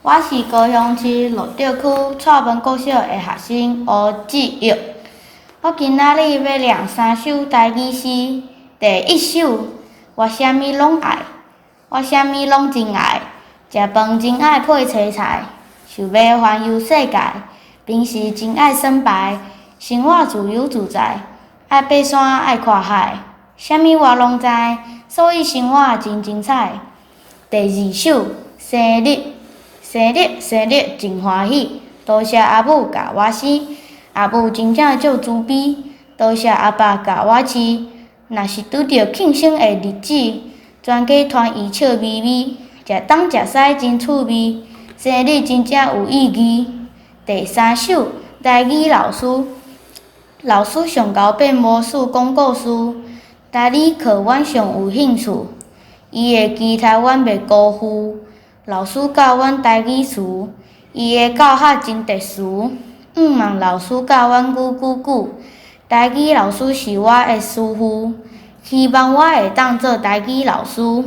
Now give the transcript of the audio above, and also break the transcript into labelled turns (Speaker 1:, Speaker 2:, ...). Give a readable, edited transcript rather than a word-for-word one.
Speaker 1: 我是高雄市蘆竹區蔡文國小的學生吳志玉。我今仔日欲念三首台語詩。第一首，我啥物攏愛，我啥物攏真愛，食飯真愛配青菜，想欲環遊世界，平時真愛耍牌，生活自由自在，愛爬山愛看海，啥物我攏知，所以生活真精彩。第二首，生日，生日生日真歡喜，多謝阿母共我生，阿母真正足慈悲，多謝阿爸共我飼。若是拄著慶生的日子，全家團圓笑眯眯，食東食西真趣味，生日真正有意義。第三首，台語老師，老師上𠢕變魔術講故事，台語課阮上有興趣，伊的期待阮袂辜負。老師教阮台語詞，伊的教法真特殊，向望老師教阮句句句。台語老師是我的師傅，希望我會當做台語老師。